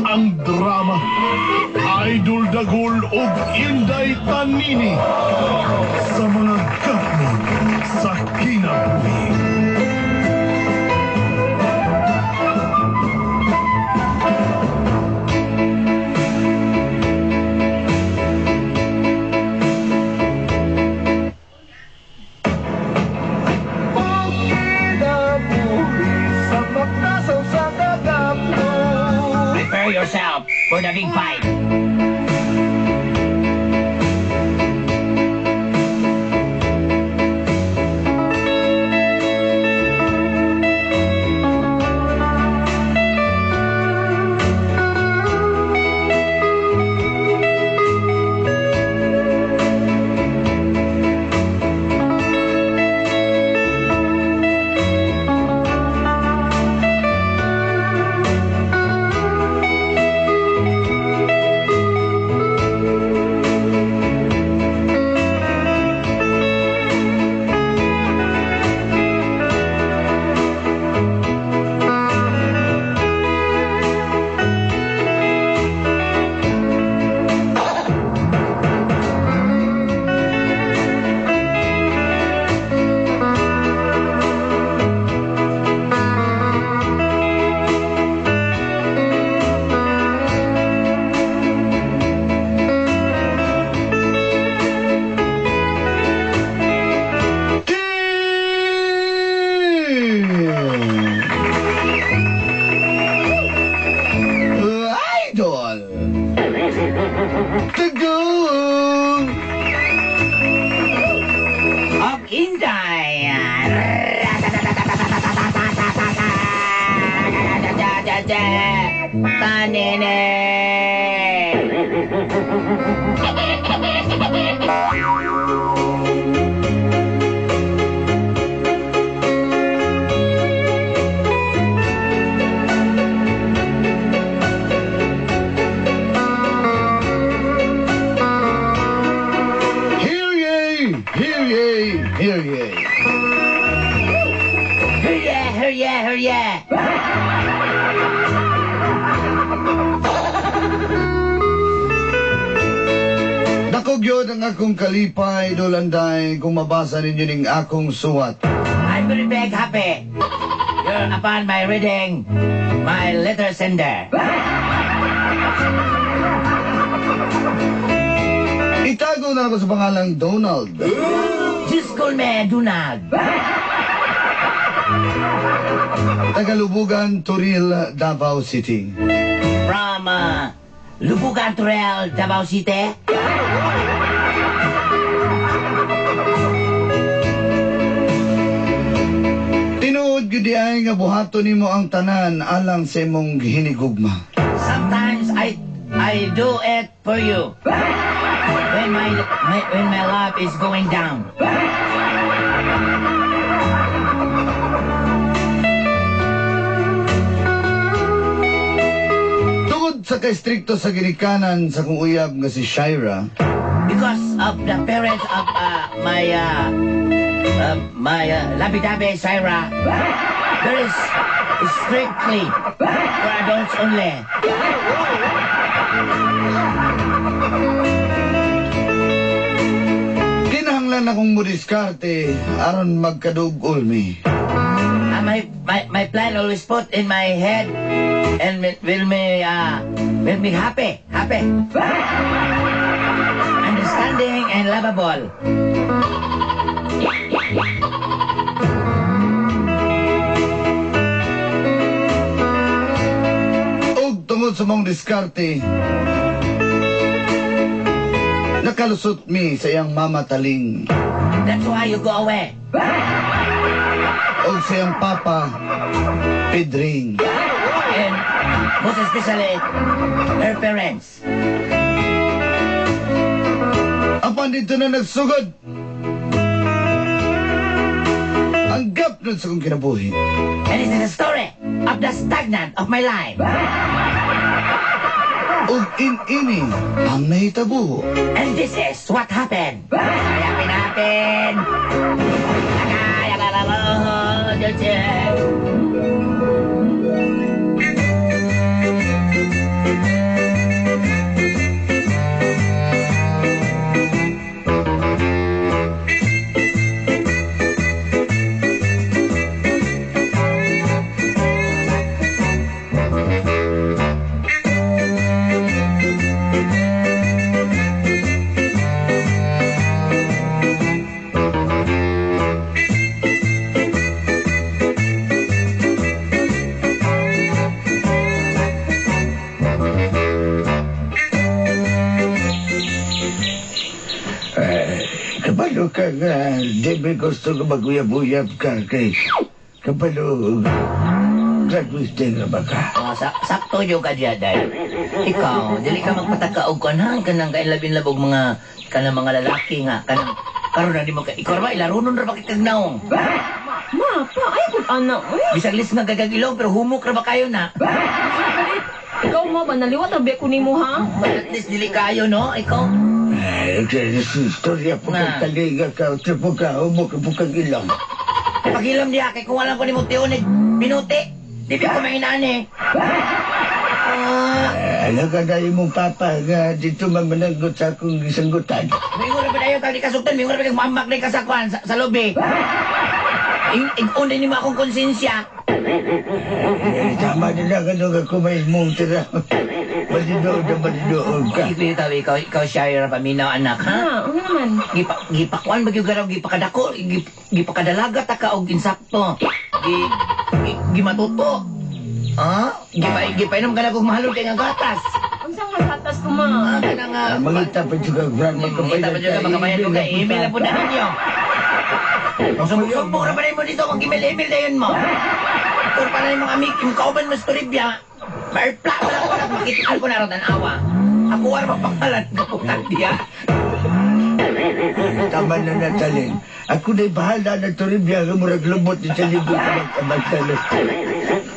Ang drama. Idol Dagul ug Inday Tanini sa mga gapnod sa kinabuhi. Prepare yourself for the big fight. Idol Tagong Of Inday. Tanene. Hear ye! Hear ye! Hear ye! Hurya, hurya, hurya. Dako gyud ang akong kalipay, Dolanday, kung mabasa ninyo ning akong suwat. I'm very big happy. You're upon my reading my letter sender. Itago na ako sa pangalang Donald. Just call me Donald. Tagalubugan, Turil, Davao City. From Lubugan Turel, Davao City. Tinuod gyud di ay nga buhaton nimo ang tanan alang sa imong hinigugma. Sometimes I do it for you. When my love is going down. Tungod sa kaestrikto sa ginikanan sa kong uyab nga si Shira, Because of the parents of my labi-dabi Syra, there is strictly for adults only. Kinahanglan akong mudiskarte aron magkadugol mi. My plan always put in my head and will me happy, happy. Understanding and lovable. Ug tungod sa mong diskarte, nakalusot mi sa iyang mama Taling That's why you go away. Ug sa iyang papa Pedring. And most especially her parents. Apan dito na nagsugod ang gapnod sa kong kinabuhi. And this is the story of the stagnant of my life. Ug in-ini ang nahitabo. And this is what happened. Hayapin natin. ko ka nga, di ba gusto ko maguyab-uyab ka kay kabalo graduate nga ba ka? Oh, sakto yo ka diya, day. Ikaw, dili ka magpataka og kanang kanang kailabin-labog mga kanang mga lalaki nga kanang karon na di mo ka ikaw ra ba ilarunon ra ba kay kag naong? Ma, pa, ay gud anak. Uy, Bisag lis nga gagagilong pero humok ra ba kayo na? ikaw ma ba naliwat ra ba ko nimo ha? But at least dili kayo no, ikaw. Ay, istorya po Na. kang taliga ka, po ka, humok po kang ilong. Pagilam diha kay kung wala ko nimo tiyon pinuti. Di ba ko manginani? Ah, Alam ka na imong papa nga dito mamananggot sa akong isanggutan. Mingon ra ba dayon kag di kasugtan, mingon ra ba kag mamak na kasakwan sa lobby. Ing-una ni mo akong konsensya. Eh, tama na lang ano ka kumay mong tira. Malinood na malinood ka. Ikaw, Shira, paminaw, anak, ha? Ha, ano naman? Gipakuan ba gyud garaw, gipakadako, gipakadalaga ta ka og insakto. Gi, gi, gimatuto. Ha? Gipainom ka na kog mahalon kay nga gatas. Unsa nga gatas ko ma? Ah, kana nga. Mangita pa juga brand Mangita pa juga makabayan ko kay email na po na ninyo. Sumbong ra ba mo dito kung email-email na yun mo. Kung pa na yung mga amik, yung kauban mo sa Toribia, mairpla mo lang ko na makitaan ko na ron tanawa. Ako war mapangalan kaputan diya. Tama na Natalin. Ako na'y bahala na Toribia nga murag lubot ni sa libot ka magtalos.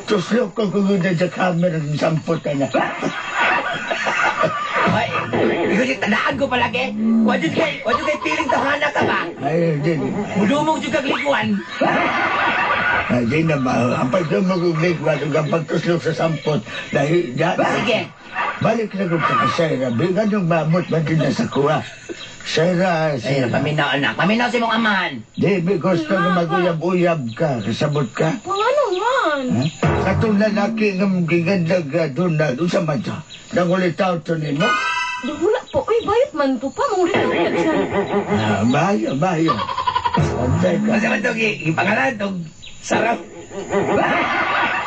Tuslok ko kung na sa camera ng sampot ka na. Ay, ikaw siya, tandaan ko palagi. Wajud kay piling tawhana ka ba? Ay, di. Mudumog jud kag liguan. Ay, di na ba? Ang pagdumog og ligwan ug ang pagtuslok sa sampot. Dahil, da, Sige. Balik na kong sa Shaira. Bigan yung mamot man din na sa kuha. Shaira, Ay, Shaira. paminaw anak. Paminaw sa imong amahan. Di, bi, gusto nga maguyab-uyab ka. Kasabot ka. Pangano man? Ha? Sa itong lalaki nga gigandag Donald, unsa man to? Nangulitaw to nimo? Di wala po. Uy, bayot man to pa. Mangulit na ulit siya. Ah, bayo, bayo. Antay ka. Masa man to, gipangalan tong saraw.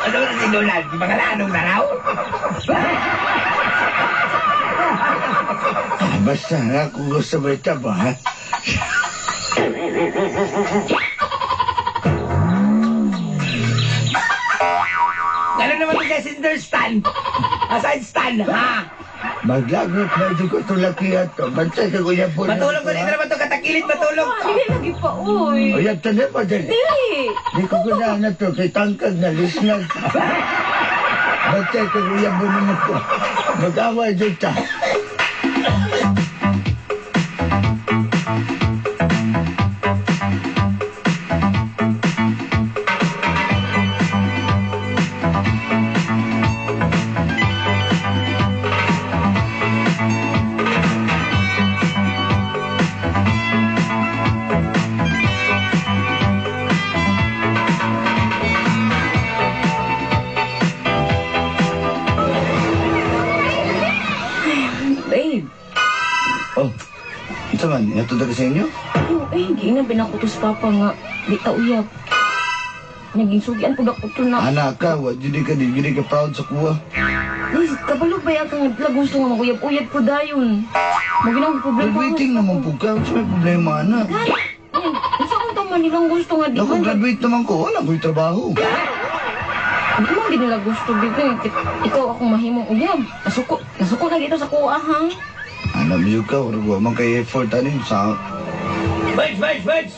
Ano ba si Donald? Gipangalan tong saraw? Ah, basta, ako gusto mo ito mo, ha? Ganun naman to siya, center stand. Aside stand, ha? Maglagot na ito ko itong laki ato. Bantay ka kuya po. Matulog ko dito naman to, katakilid matulog Pa, to. dili lagi pa, uy. O yan, tanay mo din. Dili. Di ko ganahan na to. Kay tangkag na lisnag. Bantay ka kuya po naman ko. Mag-away dyan ta. Babe. Oh, ito man, ito ka sa inyo? Ayo, eh, giingnan binakutos papa nga. Di ta uyab. Naging sugian pud ako to na. Anak ka, wa, judi ka, di judi ka proud sa kuha. Ay, kabalo ba yan kang gusto nga maguyab-uyab ko dayon. Maginang problema. Graduating naman po ka, sa may problema, anak. Gani, unsa kung tama nilang gusto nga di Naku, man. graduate naman ko, wala ko'y trabaho. Di man gid nila gusto bigay. Ikaw akong mahimong uyab. Nasuko, nasuko na gito sa kuha ha. Alam mo ka, wala man kay effort, ano yun, sa... Birds, birds, birds!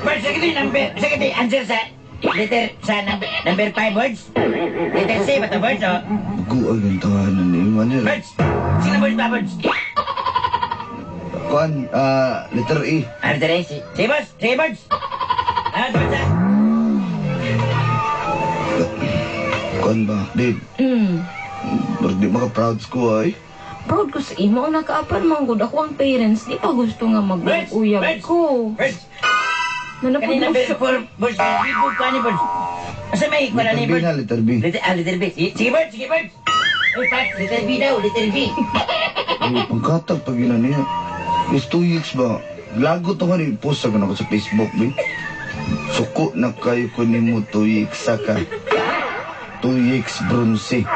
Birds, sige di, number, sige di, answer sa letter, sa number 5 words. Letter C ba to, birds, oh? Bukuan yung tahanan ni Manila. Birds! Sino birds ba, birds? Kuan, letter E. Ah, letter A, sige, birds, sige, birds! Ah, birds, ah! Kuan ba, babe, Pero di maka-proud sa kuha, eh. Proud ko sa imo ang nakaapan man gud ako ang parents di pa gusto nga Birds! maguyab Birds! ko. Birds! Nanapod Kanina, mo birds, siya. four, birds, birds, birds, ni birds. Asa may kuan ni Letter B birds? na, letter B. Letter, ah, letter B. Sige, sige, birds, sige, birds! Uy, Pat, letter B daw, letter B. Ay, pangkatag pag yun niya. Is 2 weeks ba? Lagot ako ni post ako sa Facebook, be. Suko na kayo ko ni mo 2 weeks saka. 2 weeks bronze.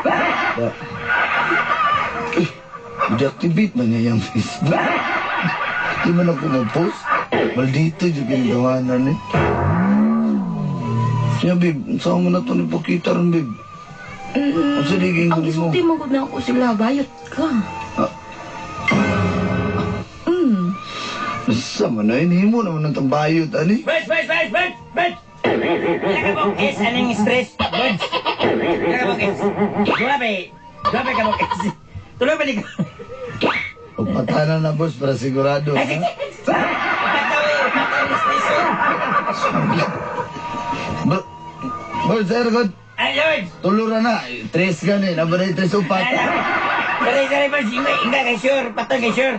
Ba? Eh, deactivate man niya yung Facebook. Di man ako mag-post. Maldito yung ginagawanan eh. Siya, babe, saan mo na ito nagpakita ron, babe? Ang saligin ko Ang mo. isulti mo gud na ako sila, bayot ka. Ah. Mm. Sama na, inihimo naman ng tambayot, ani? Birds, birds, birds, birds, birds! Wala ka mong S, anong stress? Birds! Wala ka mong S. Grabe! Grabe ka mong S. Tuloy ba ni ka? Pagpatana na, boss, para sigurado. Ha? Pataw eh, pataw ni stress eh. Boss, sir, good. Ay, birds! Tulura na. Tres gani. Nabaray tres upat. Sorry, sorry, birds. Inga, inga kay sure. Patol kay sure.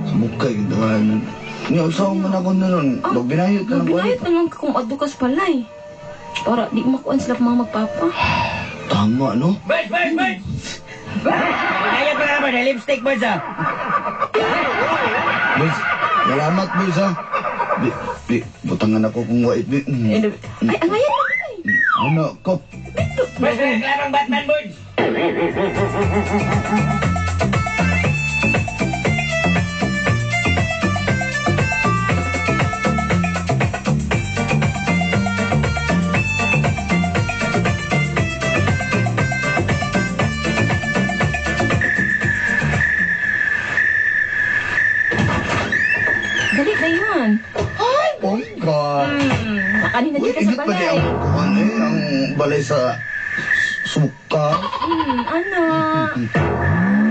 Sumukay, ginagawanan. Nga, usawa man ako na nun. Ah, Magbinayot na lang ko. Magbinayot na lang ka kung adto kas palay. Para di makuan sila mga magpapa. Tama, no? Birds, birds, birds! Kaya pa naman, eh, lipstick, birds, ah. Boss, salamat, boss, ha? Bi, bi, butangan ako kung wait, bi. Eh, Ay, ang ngayon na ay. Ano, ko? Birds, birds, klarong Batman, birds! Dali na yun. Ay, bongga. Nakanina Uy, dito sa init pa di balay. ang kuhan eh, ang balay sa suka. Ana.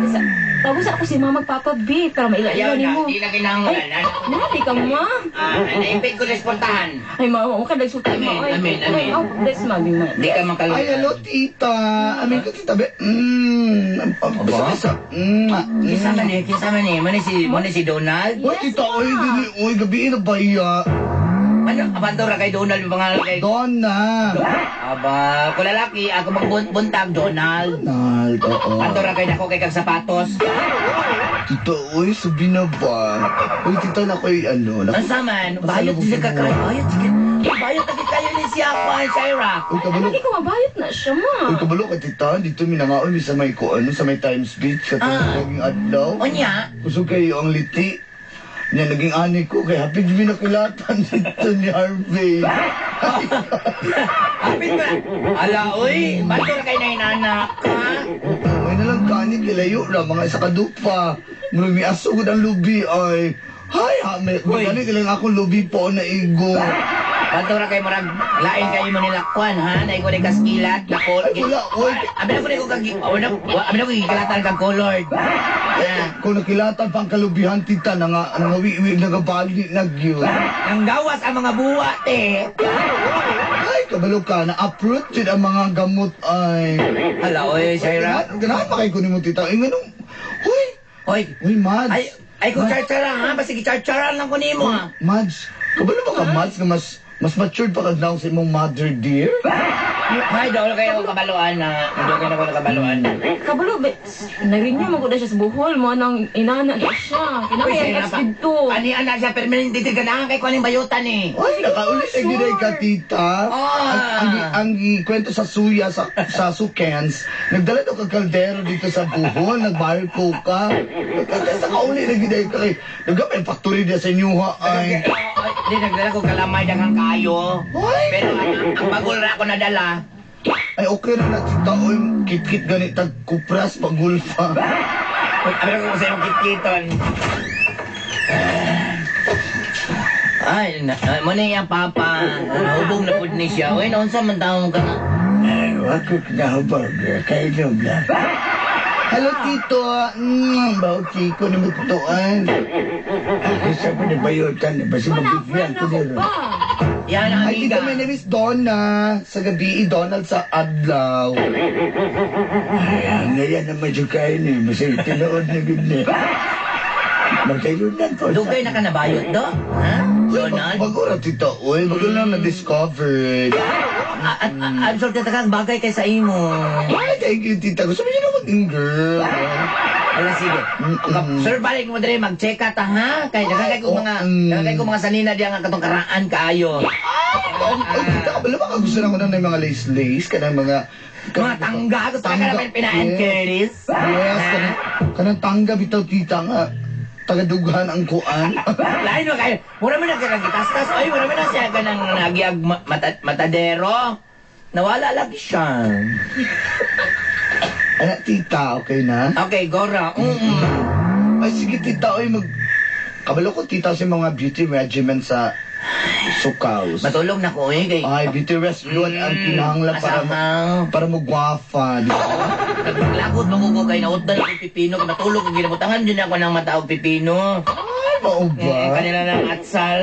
Sa, tawag sa ako si mama magpapa B para maila-ila Ayaw ni na, mo. di na kinahanglan. Ay, nari ka ma. Ah, naipit ko resportahan. Ay, mama, mo ka nagsulti Amen, ma. Ay, amen, amen. Ay, oh, bless mami ma. Di ka makalutan. Ay, hello, tita. Amin ko, tita, be. Bisa, bisa. Kinsa man eh, kinsa man eh. Muna si Donald. Uy, tita, uy, dili, uy, gabi na ba iya? Ano, abandora kay Donald, yung pangalan kay... Donna. Aba, kung lalaki, ako magbuntag, Donald. Donald, oo. Bandora kay dako kay kag sapatos. Tita, uy, sabi na ba? Uy, tita, na ko'y ano. Ang saman, bayot siya ka kay, bayot siya. Bayot na kayo ni siya, Juan Shaira. Uy, kabalo. Lagi ko mabayot na siya ma. Uy, kabalo ka, tita. Dito minangaon, mi sa may ko, ano, sa may Times Beach. Katong naging adlaw. Unya, Kusog kayo ang liti. Niya, naging ani ko. Kaya happy mi nakilatan dito ni Harvey. hapit ba? Ala, uy, bandora kay na inanak, ha? Oo, may nalang gani kilayo na mga isa kadupa. Murag mi aso gud ang lubi ay. Hay, ha, may, Uy. gani kilang akong lubi po na igo. Bandora kay murag lain kayo mo nila kwan, ha? Naigo ni kaskilat, nako. Ay, wala, uy. Abi na ko ni ko kag, abi na ko gikilatan kag colored. Ah. Kung nakilatan pa ang kalubihan, tita, nanga, nangawiwi, nagabali, nagyo. Nang gawas ang mga buwa, te. Ay, kabalo ka, na-uproot yun ang mga gamot ay. Hala, oy, Shaira. Ganahan pa kayo kunin mo, tita. Ay, ganun. Uy, Oy, uy, Mads. ay, ay kung charchara, ha? Basta charchara lang ko nimo, ha? Mads, kabalo ba ka, Mads, nga mas matured pa ka now sa imong mother, dear? Ay, doon kayo kabaluan na. Doon kayo ako kabaluan na. Kabalo, be, nag-renew mo ko na siya sa Bohol. Mo nang inana na siya. Uy, Kinahanglan Shaira ex pa. dito. Ani, ana siya, permanente dito ganahan kay kuning bayutan, eh. Ay, nakaulit na ginay ka, tita. Ah. Ang kwento sa suya, sa Sukens, nagdala daw kag kaldero dito sa Bohol, nagbarko ka. Nakauli na ginay ka. Kay, naggamay factory niya sa inyo, ha, ay. Ay, di, nagdala ko kalamay daghang kayo. Ay. Pero ang bagol ra ako nadala. Ay, okay na na, tita. Oy, kit-kit ganit, tag kupras, pagulfa. Abi na ko sa imong kitkiton. Ay, na, ay, mo na iyang papa. Nahubog na pud ni siya. Uy, naunsa man taong ka nga. Ay, wako kinahubog. Kainom lang. Hello, tito. Bawo, Chico, ni mo titoan. Ako sa ko ni bayutan. Basta Wala, mabigyan friend ko ako nila. pa. Yan ang Ay, amiga. tita, my name is Donna. Sa gabi, Donald sa adlaw. Ay, ang ngayon naman siya kain eh. Basta tinuod na gud niya. Magtayunan ko. Dugay na ka nabayot do? Ha? Donald? Bago ra, tita. Uy, bago lang na-discover. At absorb ka kang bagay kay sa imo. Ay, thank you, tita. Gusto mo yun na maging girl. Wala sige. Sir, balik mo diri mag-check ka ta ha. Kay daghan kay ko mga daghan kay ko mga sanina diya nga katong karaan kaayo. Ay, tita, kabalo ba ka gusto na ko na ng mga lace-lace? Kanang mga... Mga tangga gusto ka na pinaan Yes. Curtis. Yes, kanang tangga bitaw, tita nga. tagadughan ang kuan. Lain mo kayo. Mura man na kanang gitastas. Oy, mura man na siya kanang nagyag matadero. Nawala lagi siya. Anak, tita, okay na? Okay, Gora. Ay, sige, tita, oy, mag... Kabalo ko, tita, sa mga beauty regimen sa Sukaws. Matulog na ko, eh. Kay, Ay, beauty rest yun ang kinahanglan para Asahan. para mo gwafa, di ba? Naglagot mo ko kay nautdan ako pipino. Kay matulog ko ginabutangan din ako ng mata og pipino. Ay, mao ba? Kanila ng atsal.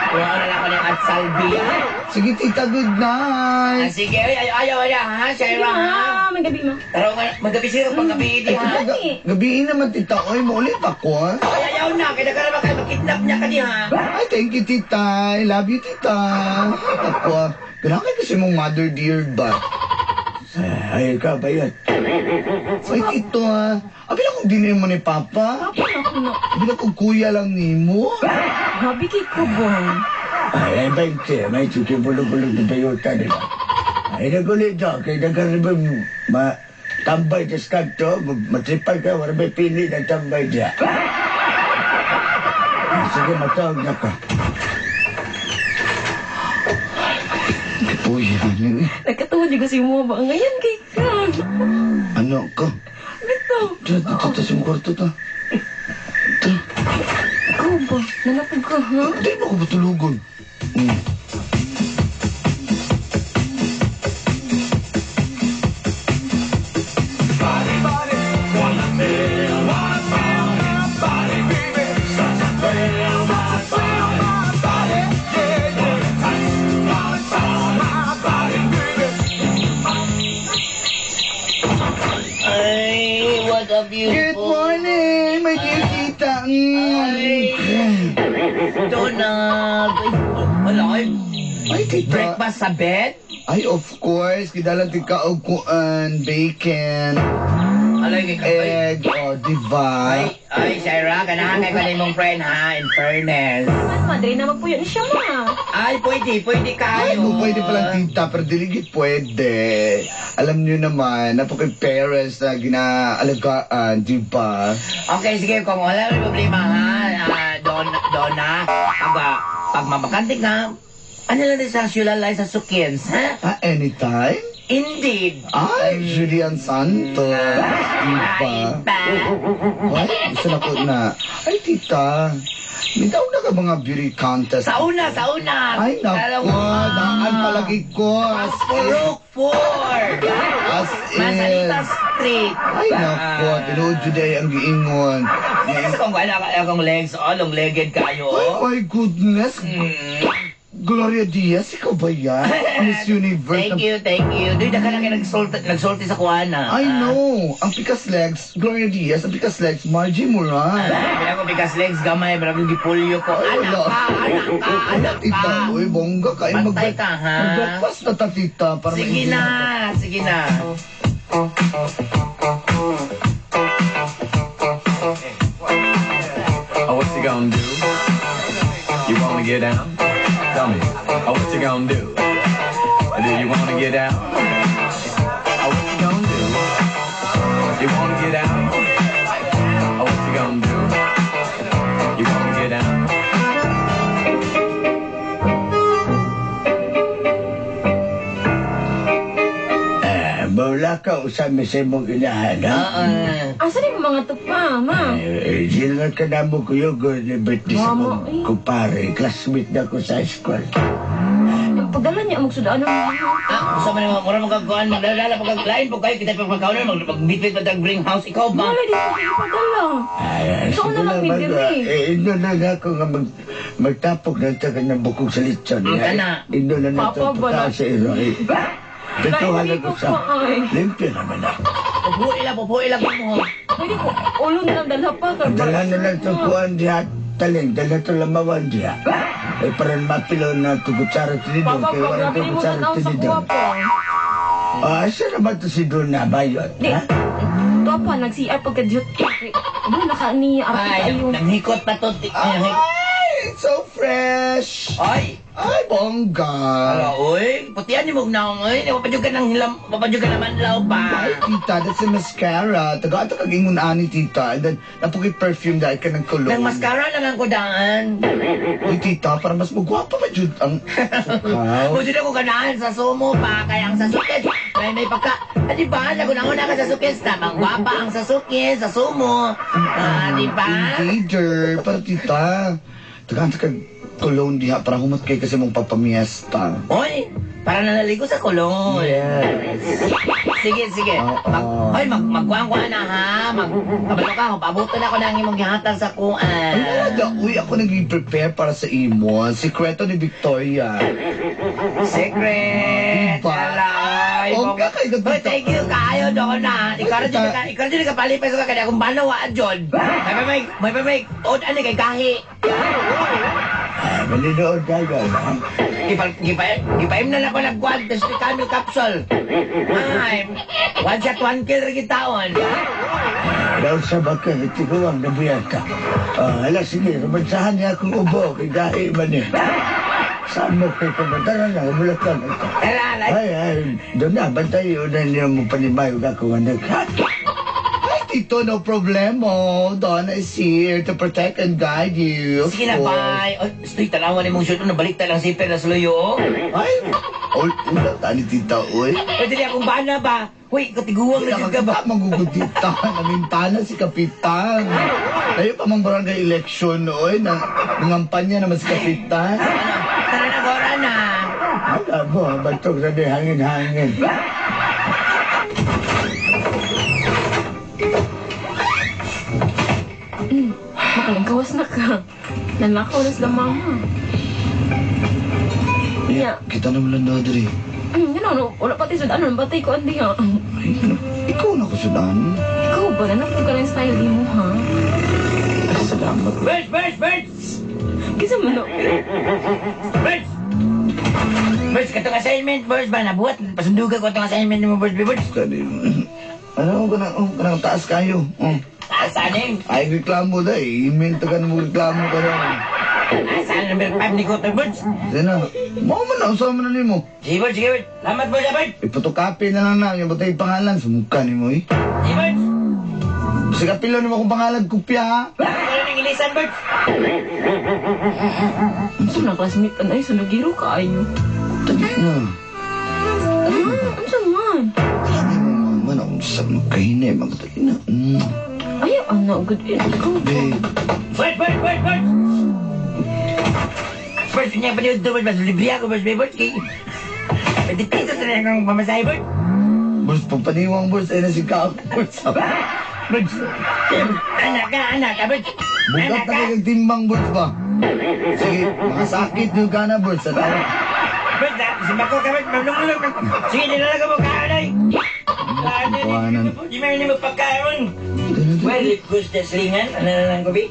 Kuha na lang ako ng atsal beer. Sige, tita, good Ah, night. sige, ay, ayaw, ayaw, ayaw, ha? Sige, Shaira, ha? ma. May gabi, ma. Tara nga, magabi siya, paggabi, di, Ay, ha? tita, gabiin naman, tita. Oy, maulit ako, ha? Ay, ayaw na, kaya ka naman kayo, makidnap niya ka di, ha? Ay, thank you, tita. I love you, tita. Ay, ako, ah. Ganahan kasi mong mother dear ba? Ay, ikaw ba yun? Ay, tito, ah. Abi lang kung dinin mo ni Papa. Papa na ako na. Abi lang kung kuya lang ni mo. Grabe kay ko ba? Ay, ay, 20. May tuti bulog-bulog na Toyota, di ba? Ay, nagulit daw. Kaya nagkaribang ma tambay sa skanto, matripay ka, wala may pili ng tambay diya. Ay, sige, matawag na ka. Uy, ano eh. Nagkatuwa di ko si mo ba? Ngayon kay ka. Ano ka? Bitaw. Tara, dito ta sa mong kwarto ta. Tara. Ikaw ba? Nanapag ka, ha? Hindi mo ako patulugon. Ay, what a Good beautiful... morning, my dear tita. Donald. Ay, wala, ay. Ay, tita. Breakfast sa bed? Ay, of course. Kidalan tika og kuan, bacon, Alay, kay ay, egg, oh, diba? ay, ay, Shaira, ganahan kay kanay mong friend, ha? In fairness. Man, madre na magpuyo ni siya, ma. Ay, pwede, pwede Ay, kayo. kung pwede palang tita, pero diligit pwede. Alam niyo naman, napaka parents na ginaalagaan, di ba? Okay, sige, kung wala may problema, ha? Ah, Donna, pag mabakante ka, ano lang din sa Syulalay sa Sukins, ha? Ah, anytime? Indeed. Ay, Julian Santos, di ba? Ay, pa. Ay, gusto na ko na. Ay, tita, may daw na ka mga beauty contest. Sa una, sa una. Ay, naku, daan palagi ko. As in, Purok 4. as in. Manzanita Street. Ay, naku, tinuod yun ay ang giingon. Kasi kung ano akong legs, oh, long legged kayo. Ay, my goodness. Gloria Diaz, ikaw ba yan? Miss Universe. Thank you, thank you. Doy, ka lang nagsulti sa kuana. I know. Ang pikas legs, Gloria Diaz, ang pikas legs, Margie Moran. Bila ko bigas legs gamay, marami yung gipulyo ko. Ay, Anak wala. ka, anak ka, anak Tita, ka. uy, bongga ka. Ay, Bantay ka, ha? Mag-breakfast na ta, tita. Para Sige na, sige na. Oh, what you gonna do? You wanna get down? Tell me, oh, what you gonna do? Do you wanna get down? Oh, what you gonna do? You wanna get down? Oh, what you gonna do? You wanna get down? Eh, mawala ka usami sa imong inahan, ha? Oo. Asa ni mga tupa, ma? Eh, sila ka na mo kuyog, ni birthday sa Mama, mong eh. kumpare. Classmate na ko sa high school. Ang pagdala niya, magsudaan ng Ah, gusto mo naman, mura magkagkuhan, magdala pagkaglain po kayo, kita pagkakaunan, magbitbit pa tag bring house, ikaw ba? Wala, di ko ipadala. Ay, Gusto ko na lang sige may diri. Eh, ino na na ako nga magtapok ng taga ng bukog sa litson. Ang kana. Ino na na Papa, ito ba na- sa iro. Eh, Pituhan Lain ako ko sa... pa, ay. Limpyo naman ako. Pupuwi lang mo. Pwede ko, ulo na lang dalha pa. Dala na lang itong kuwan diha. Taling, dala ito lamawan diha. Eh, parang mapilo na ito kutsara tinidor. Papa, Kaya wala grabe ito ni mo kutsara tanaw sa tinidor. kuwa po. Ah, asa naman ito si Dona Bayot, Di, ha? ito pa, nag-CR pagka-jut. Ano, naka ni Arte Ay, kayo. nanghikot pa to. Ay, it's so fresh. Ay, Ay, bongga. Ala, oy, putian ni mo naong, oy. Wapadyog ka ng hilam, wapadyog ka naman law ba? Ay, tita, that's a mascara. Taga ito kag ingon ani, tita. And then, napukit perfume dahil ka ng cologne. Nang mascara na lang ko daan. Uy, tita, para mas magwapa pa jud ang sukaw. Mo jud ako ganahan sa sumo pa kay ang Sasuke may pagka ah, di ba naguna-una ka sa Sasuke tamang gwapa ang Sasuke sa sumo. Ah, di ba? Indeed, para tita. Taga ito kag cologne diha para humat kay kasi mong papamiesta. Oy, para nanaligo sa kulon. Yes. Sige, sige. Oo. Mag, oy, magkuhan-kuhan na ha. Kabalo ka, pabuto na ako ng imong gihatag sa kuan. Ay, wala da. Uy, ako nag-prepare para sa imo. Sikreto ni Victoria. Secret. Diba? Alay. Bongga kay ka, Oy, tita. thank you kaayo doon na. Ikaw ra jud ka, ikaw ra jud ka palipay sa kaya akong banawa jud. May od ani kay gahi. Ay, malinood tayo, ha? Gipaim na lang ko nagkuhan tas ni camel capsule. Ay, one shot one kill ra gitaon. Daw sa baka, iti ko ang nabuyan ka. Ah, ala, sige, rumansahan niya akong ubo, kay gahi man eh. Saan mo kay kumataran na, bulakan ito. Tara, like, Ay, ay, doon na, bantay, una niya mo panimayo ka kung anak. Ha? Ay, tito, no problemo. Donna is here to protect and guide you. Of sige na, course. bye. Oy, stoy, tanawan ni mong shoot. Nabalik ta lang si na suluyo. Ay, ul ulo tani tita, uy. Pwede niya akong bana ba? Uy, katiguang na jud ka ba? Nakakita, magugod tita. Namintana si Kapitan. Tayo pa mang barangay election, uy. Nang, nangampanya naman si Kapitan. Tara na, Gora na. Ala mo, bantog sa di hangin-hangin. Makalingkawas na ka. Nanakaw na sila mama. Yeah. Kita naman lang daw, diri. Yun ano, wala pati sud ano, batay ko andi ha. Ay, ano, ikaw na ko sudan. Ikaw ba, nanapog ka ng style di mo ha? Ay, salamat. Birds, birds, birds! Kisa man no? Birds! Birds, katong assignment, birds ba? Nabuhat, pasunduga ko itong assignment mo, birds, birds. Kani, ano ka na, oh, kanang taas kayo. Oh. Asanin? Ay, reklamo da eh. Email to ka na mo reklamo ka na. Asan number 5 ni Cotton, birds? Sige na. Mao man na, usama na nimo. Sige, birds, sige, birds. Salamat, birds, ah, birds. Ipotokape na lang na. Yung batay pangalan, sumuka ni mo eh. Sige, birds. Sige, pilo nimo akong pangalan, kupya ha. Wala nang ilisan, birds. Unsa na classmate anay sa nagiro ka ayo. Dali na. Ah, unsa man? Sabi mo, mama, na unsa magkahinay, magdali na. Ayaw ana good eh. Ikaw ba? Babe, Birds, birds, birds, birds. Birds, niya pa niyo birds, birds. Libre ako, birds, birds. Kay... Pwede piso sa na yung pamasahe, birds. Boss, pagpaniwang boss, ay na si Kaak, boss. Birds. Anak ka, anak ka, birds. Bugat Anak na ka. kayong timbang, boss ba? Sige, makasakit yung gana, boss. Sa tao. Birds, ah, simba ko ka, birds. Mamlung-lung. Sige, nilalaga mo ka, anay. Kuhanan. Di man ni magpagkaon. Well, gusto slingan. Ano na lang ko, bi?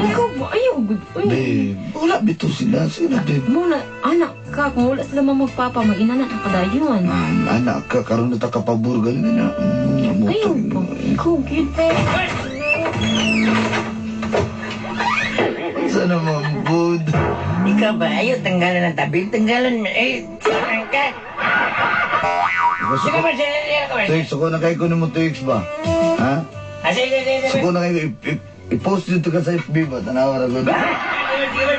Ikaw ba? Ayaw good. Uy. Babe, wala bito sila. Sige na, babe. Mo na anak ka kung wala sila mamagpapa mag-ina na kadayon. Ah, anak ka, karon na ta kapabor, galing na. Ayaw ba? Ikaw gid. Unsa naman, bud? Ikaw ba? Ayaw, tanggalan ng tabi. Tanggalan, eh, saan ka? Sige ba, sige, sige, sige. Tuix, suko na kayo kunin mo, Tuix ba? Ha? Ah, sige, sige, sige. Suko na kayo, i-post dito ka sa FB ba? Tanawa ra gud. Sige, sige, sige.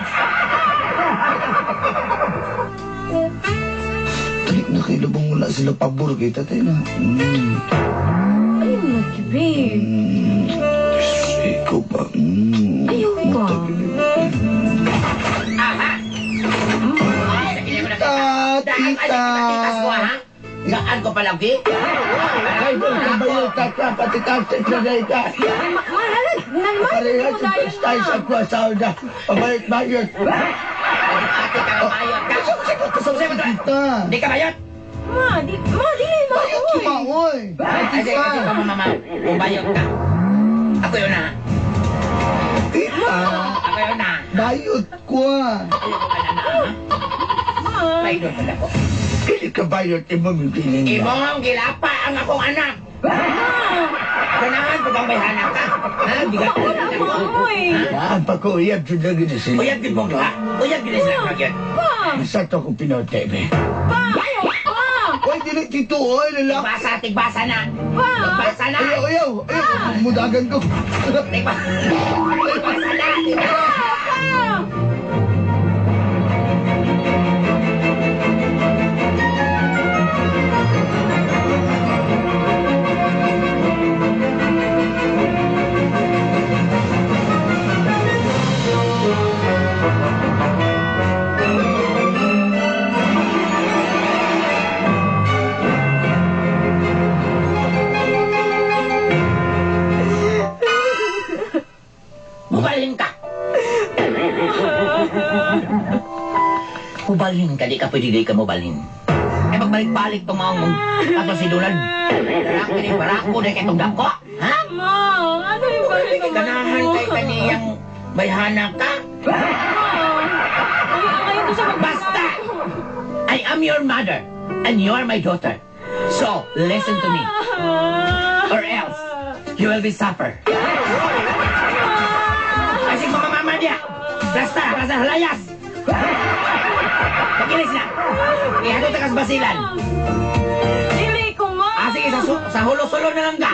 Dali na kayo, lubong wala sila pabor kay tatay na. Ayaw lagi babe. Ikaw ba? Ayaw ba? Aha! Ay, sakit mo na Tita, Daan, ay, tita. titas ko, ha? Daan ko palagi? Ay, kabayo ka ka, pati taxi na dahil ka. Ay, ma mahalag nalman Pareha mo sa dayon first time sa na. kuha sa una. Pabayot-bayot. Ate ka na bayot ka. Tita. Di ka bayot? Ma, di ma dili ma. Bayot oy. tumaoy. Ay, sige, kasi pa mama. Kung bayot ka. Ako yun na. Tita. Ako yun na. Bayot ko ah. Ayoko ka na na, ha? Ma. Bayot pala ko. Kili ka bayot, imo mong Imong gilapa ang akong anak. Ganahan pag ang bayhana ka. Ha? Bigat. Wala mo, oy. Daan pa ko, uyab jud lagi na sila. Uyab gid mong duha. Uyab gid sila gyud. Pa! Basta to akong pinote, be. Pa! Ayaw! Pa! Oy, dili tito, oy, lalaki. Tigbasa, tigbasa na. Pa! Tigbasa na. Ayaw, ayaw, ayaw, mudagan ko. Tigbasa. Tigbasa na. Tigbasa. Pa! Mubalhin ka. Mubalhin ka, di ka pwede di ka mubalhin. Eh, magbalik-balik itong mga mong ato si Donald. Lalaki ni Barako, di kay itong dako. Ha? Ma! Ano yung balik Hindi ganahan kay kaniyang bayhana ka. Ma! Ay, ayaw ko siya mag- Basta! I am your mother and you are my daughter. So, listen to me. Or else, you will be suffer. Kasi mamamama niya. Basta, basta halayas. Pakilis na. Ihatod ka sa basilan. Dili ko, ma! Ah, sige, sa hulo-sulo na lang ka.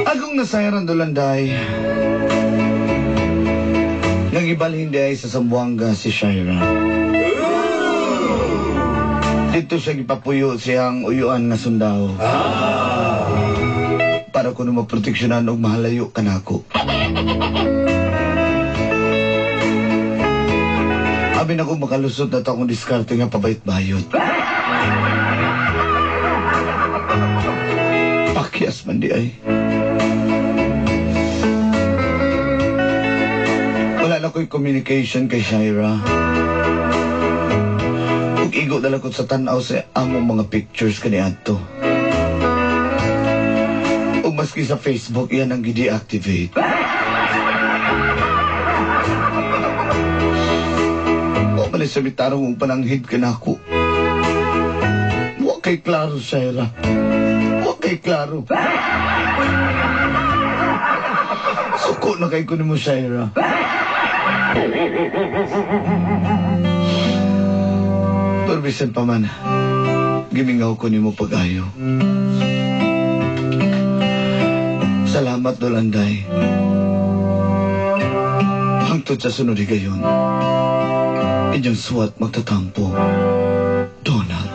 Akong nasayran Dolanday. Nagibalhin di ay sa Zamboanga si Shaira. Dito siya gipapuyo siyang uyuan nga sundao. Para kuno maproteksyonan og mahalayo kanako. Abi na ko makalusot na to akong diskarte nga pabayot-bayot. Pakyas man di ay. Wala na ko'y communication kay Shaira. Ug igo na lang ko sa tanaw sa among mga pictures kaniadto. Ug maski sa Facebook, iyan ang gi-deactivate. Wa man sa bitarong ug pananghid ka nako. Wa kay klaro, Shaira. Wa kay klaro. Suko na kay ko nimo, Shaira. Pero bisan pa man, gimingaw ko nimo pag-ayo. Salamat, Dolanday. Hangtod sa sunod higayon, inyong suwat magtatampo, Donald.